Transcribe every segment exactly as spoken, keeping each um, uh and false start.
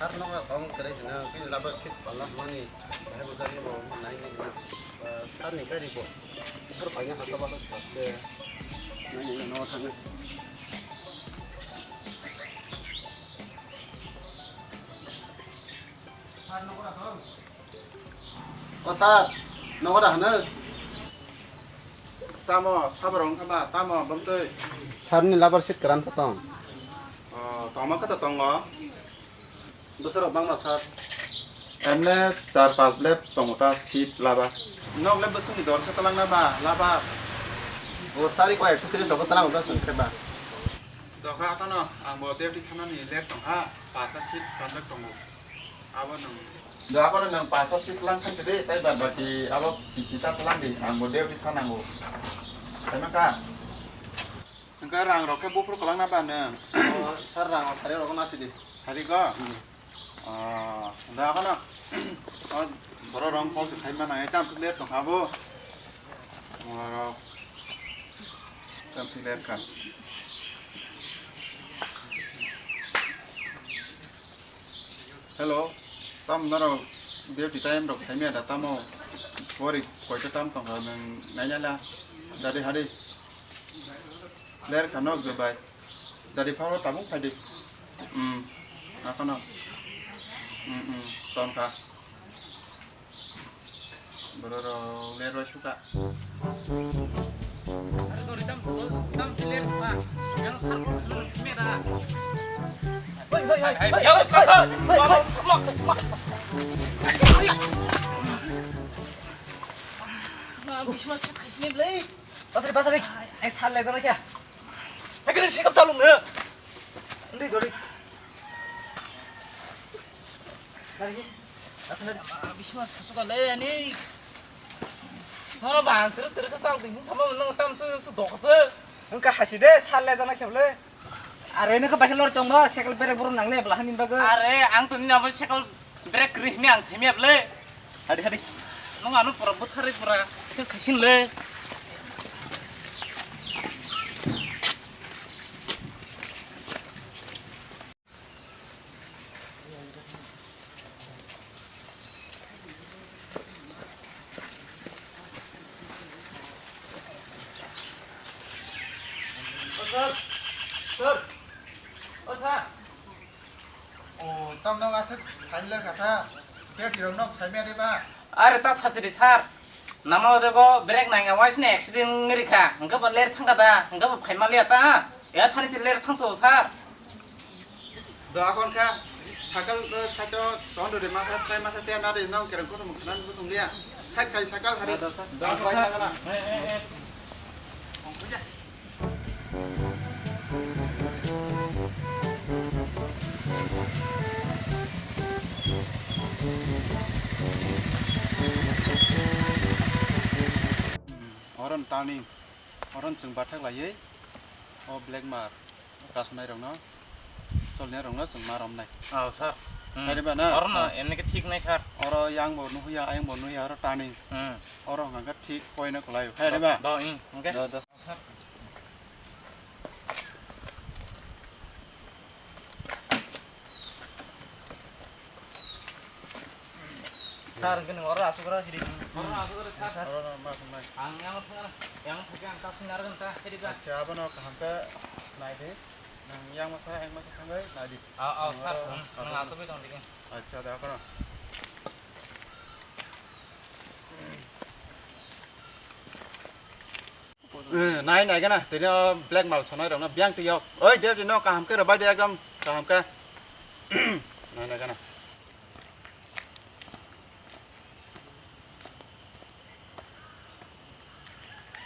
Sir, no, tong kere sina, bini labar seat pala mani, bahai bo jari bo, nai ni na, sir ni gari bo, sir paina hata ba, paste, nai ni no thang. O sir, nogo da hwnwi? Tamo, saborok wngkha ba? Tamo, bwmtwi? Sir ni labar seat kwran khe tong. O, tongma khe to tongo. Bwsarok bangma sir? Emne char pas ble tongo ta seat labar. Nok le bwswk ni dor khe twlang na ba, labar? O sir, iko ekso tris rok twlang ta chwng khe ba. Dokha akhano, ang bo duty thanani late tong ha, pasta seat kanjak tongo. Abo nwng. Do abo nwng pasta seat lang thang khe de, tai bad baki abo kisi ta lang di, ang bo duty thanango. Tama ka? Hwnkhe rang rok khe buphuru kwlangna ba nwng? O, sir, rang o sari rok na sidi. Sari ko? Hmm. O, da kono. O, borok rong kol se khai mana, tam se ler tong abo. Borok tam se ler kha. Hello, tam norok duty time rok saimya da tamo? Pori koita tam tongkha nwng nainala? Dadi hadi. Ler kha nok je bai. Dadi pharo tabuk phaidi. Hmm. Akono. Hmm, hmm. Tongkha. Borok rok ler bai suka. Basari, basari. Ai, sal le jana kya? Ekre sikap chalung ne. Ndi dori. Lagi. Asal. Bisma sasuka le ani. Hono bang ter ter ka sal ding sama nang tam se se dok se. Nang ka hasi de sal le jana kya le. Are nang ka bakhe lor tong no, sekal bere buru nang ne bla hani bago. Are ang to ni abo sekal bere kri hini ang semi able. Hadi hadi. Nang ano pura buthari pura ses khasin le. O sir, sir, o sir. O, tam nok aswk phailwkha sa. Ke tirok nok saimya de ba? Are ta sachiri sir. Namo dego brake nangya waisne accident wngwi rikha. Hwnkhe bo ler thangkha da? Hwnkhe bo phaima liya ta? Ya thani se ler thangcho sir. Do akon kha sakal, eh, side o ton de masa trai masa chair na de nong kereng kono mukhanan busung liya. Side khai sakal hari. Do sir. Do sir. Eh, eh, eh. Oron turning, oron chwng bathak laiwi o black mar kasonai rokno, cholnai rokno chwng ma romnai. Oh, sir. Hmm. Kaiba na? Oro no, emni ke thik nai, sir. Oro yang bo nuhuya, ayang bo nuhuya, oro turning. Hmm. Oro hwnka khe thik point o kwlai o. Kaiba? Do, do, hmm, okay. Do, do. Sir. Sir, hwnkhe nwng oro aswk oro sidi. Oro aswk oro, sir. Oro no ma thwngnai. Ang yang thwngna, yang thwngkhe ang ta thwngna rwgwng ta, sidi ba. Acha, abono kaham khe nai di. Nang yang masa, yang masa thangbai nai di. Oh, oh, sir. Oro, hmm, oro. Nwng aswk bai tong di. Acha, da kono. Eh, nai, nai gana, tini o black mal sonai rokno biyang twi yok. Oi, de, de, no, kaham khe rwbai de, ekdom kaham khe. Nai, nai gana.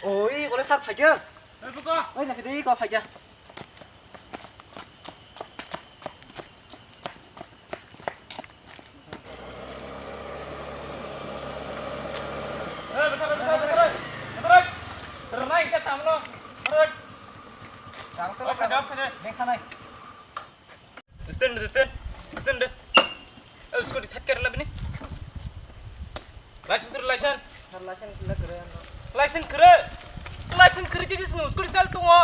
Oi, kole sir phaikha. Oi, buka. Oi, nakhe de, ko phaikha. Stand, stand, stand. Eh, scooty side kar la bini. License, license. Sir, license khwlai kwrwi ano. License kwrwi? License kwrwi tei swngo scooty chal tongo.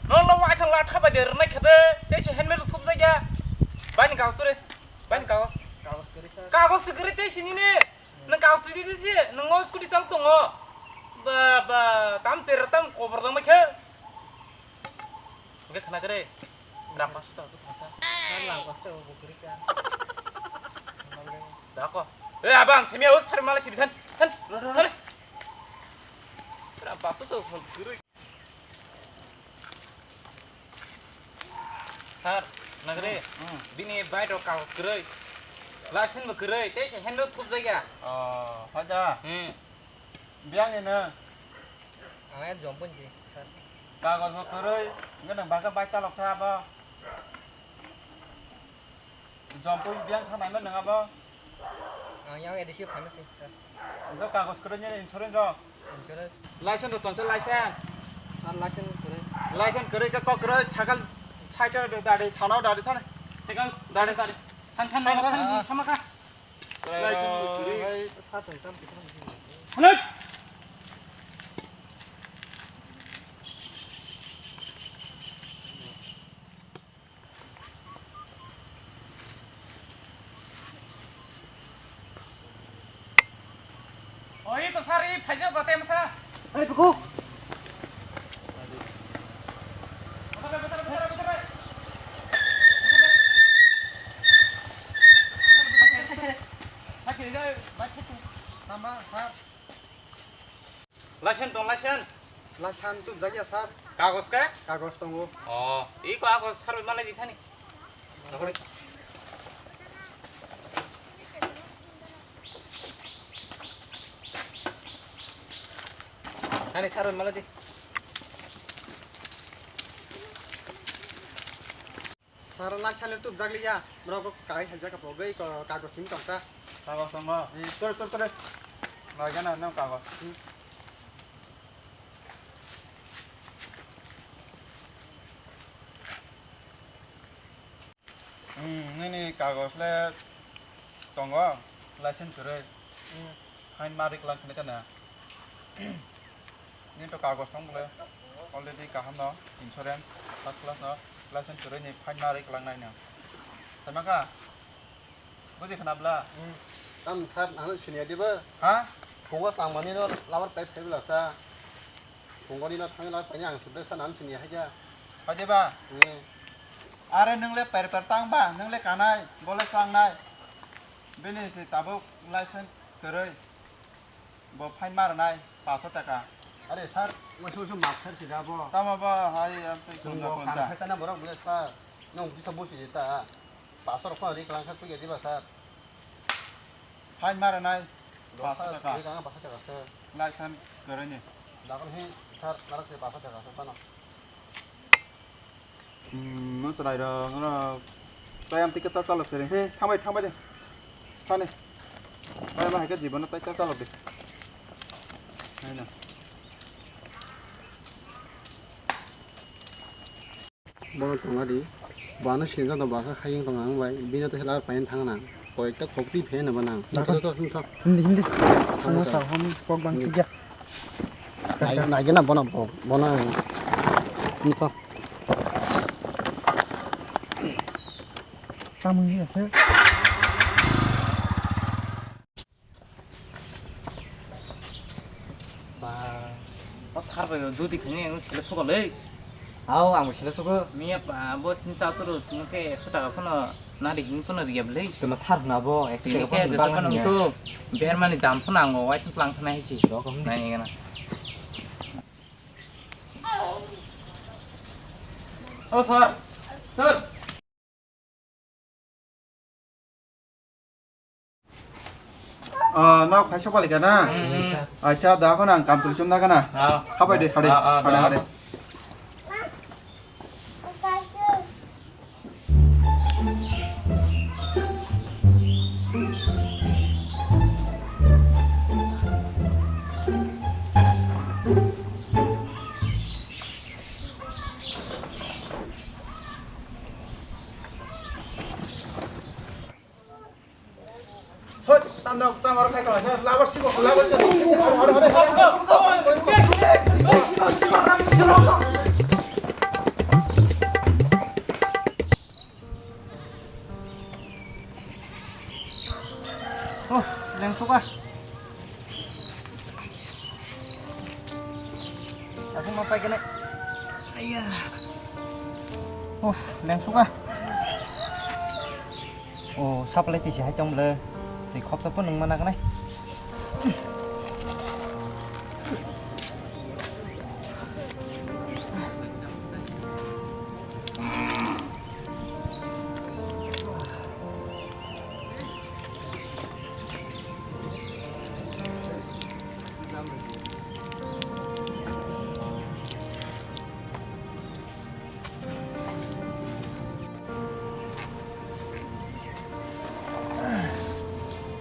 Nono waisa latha bai de rwnai khe de, tei se helmet rw thupjak ya. Bani kagoz kwrwi. Bani kagoz. Kagos se kwrwi tei sini ni. Nang kagos twi di si. Nang o scooty chal tongo. Ba, ba, tam cher tam kobor lang mai khe. Oke khana kre. Ram pasu ta tu khasa. Ram pasu ta bu kwrwi ka. Da ko. Eh, abang, semi aus thar mala sidi than. Than. Than. Ram pasu ta bu kwrwi. Sir, nagre, hmm, bini bike rok kagos kwrwi, license bo kwrwi, tei se handle thupjak ya. Oh, hoda. Hmm. Biyang ni nang? Ang ya jompun ji, sir. Kagos bo kwrwi, hwnkhe nang bagwi bike chalok kha abo. Jompui biyang thang naima nang abo? Ang yang A D C phaima se, sir. Abo kagos kwrwi nini insurance rok? Insurance. License rok tongsa license? Sir, license kwrwi. License kwrwi khe kok kwrwi sakal side o dari thana dari thana. Sakal dari dari. Than than than than than kha. License kwrwi. Sa tong tam. Hanai. Oi to sari phaijak gote masa. Oi buku. Sama, sir. License tong license? License tubjak ya, sir. Kagos khe? Kagos tongo. Oh, i kagos sir bai malai di thani. Thani sir bai malai di. Sir, lai sale tubjak liya, borok kai haijak ka pogwi ko kagos simi tongkha. Kagos tongo? Hmm. Tor, tor, tor. Lai gana nang kagos. Hmm. Hmm, nini kagos le tongo, license kwrwi. Hmm. Fine ma riklang khini kana. Nini to kagos tong bole. Already kaham no, insurance, first class no, license kwrwi ni fine ma riklang nai no. Sama kha? Buji khana bla? Hmm. Tam sir, ano sini adi ba? Ha? Phungo samani no labar pai phai bla sa. Phungo ni no thang labar pai ang sibde sa nan sini hai ja. Hai de ba? Hmm. Are nung le per per tang ba, nung le kanai, bole sang nai. Bini si tabuk license kwrwi. Bo fine ma rwnai paso taka. Are sir, waisa waisa map sir sida bo. Tamo bo hai am twi Chwng chwng bo bo kang ta. Khaisa na borok bole sir. Nong kisa busi ta. Paso rok phano ri klang kha chukya diba sir. Fine ma rwnai paso taka. Ri klang paso taka sir. License kwrwi ni. Dakon hi sir, narak se paso taka sir pano. Hmm, no chwrai rok, no. Tai am ticket ta chalok seri. He, thangbai, thangbai de. Thani. Tai ma hai khe jibono tai ta chalok de. Hai na. Bono tongma di. Bano sinijak no basa hayung tong ang bai. Bino tai lar pain thang nang. Koi ekta khokti phe na banang. Dakon. Thok, thok, thok. Hindi, hindi. Thang Ano sa. Sa hom kok bang Hindi. Tigya. Nai-, naigena bono bo-, bono ang. Nito. Tamoni ase. Ba, o sar bai dudi khani ang sila suka le. Ao, ang bo sila suka. Miya ba, bo sin cha turu sini ke ekso taka phano nari hin phano riya bele. Tuma sar na bo, ekso taka phano dal niya. Tini ke jesa phano to, ber mani dam phano ang wai sin plang phano hisi. Rok ang. Nai gana. Oh, sir. Sir. Oh, nok phai sokpali kana? Hmm, hmm. Acha, da khana ang kam tuli chum da kana? Ah. Hapai de, hade, ah, ah, hade, da. Hade. Hoi, tanda, tanda, oro khai tong, labar sibo, labar sibo. Uff, lengsuka. O, saplai tisi hai chong bwle. Tei khopsa pun nung mana kanai.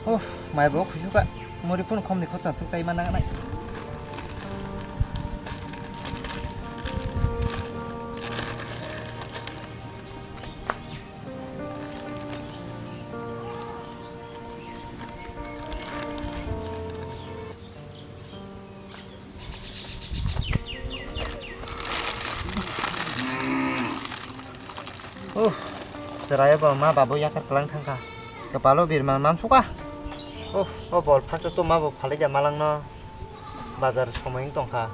Uff, mai bo khusuka. Muri phun khomni khotang thuk chai mana nai. Uff, chwraio bo ma babu yakar kwlang thangkha. Kwpalo birman mansuka. Uff, o bol phaksa to ma bo phalai ja malangno. Bazar somoi wng tongkha.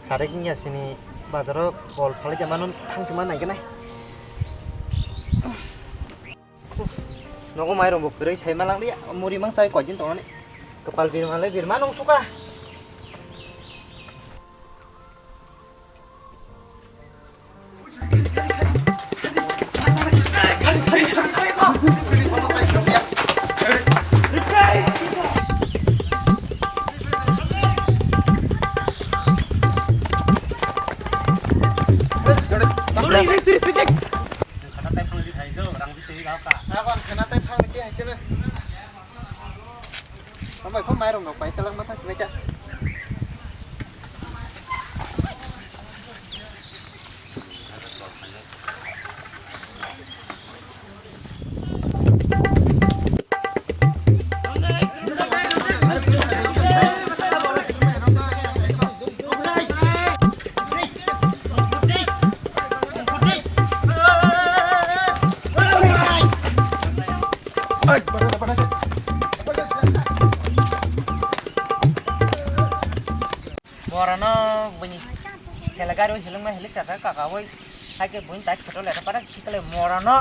Sarik wngya sini bazaro bol phalai ja mano thangchima naigenai. Nogo mairung bo kwrwi sai malangli, muri mang chai koijin tongnani. Kwpal birma le birma nung suka. Khana tai phang di thai jo, rang bisi ga ka. Ako khana tai phang di hai sini. Amai phang mairung rok pai talang matha sini cha. Morano bini khela gari o heleng ma helek chasa kaka oi. Hai ke buin tai photo leta para sikle morano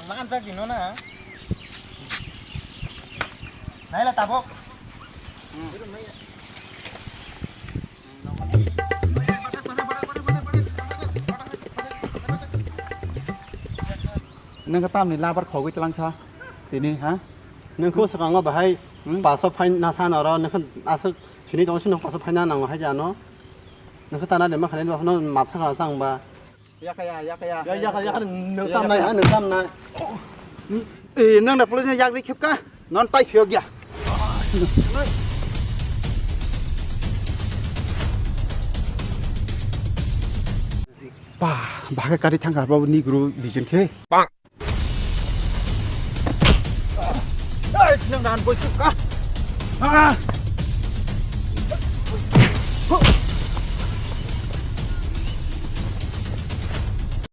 manjak dino na. Naila tabok. Nang ka tamni labar khogwi tlang sa tini ha? Nang ko sakango bahai Hmm? Paso fine na sa noro nang ka asuk sini tong sini paso fine na nango hai jano. Nang ka tana de ma khani no map sa ka sang ba. Yakaya, yakaya. Ya, yakaya, yakaya, nang tam nai, ha, nang tam nai. Eh, nang na police yak ri khep ka? Non tai phiyok ya. Ba, ba ka kari thang ka ba ni guru dijen khe. Bang. Ai, nang dan boi ka. Ah.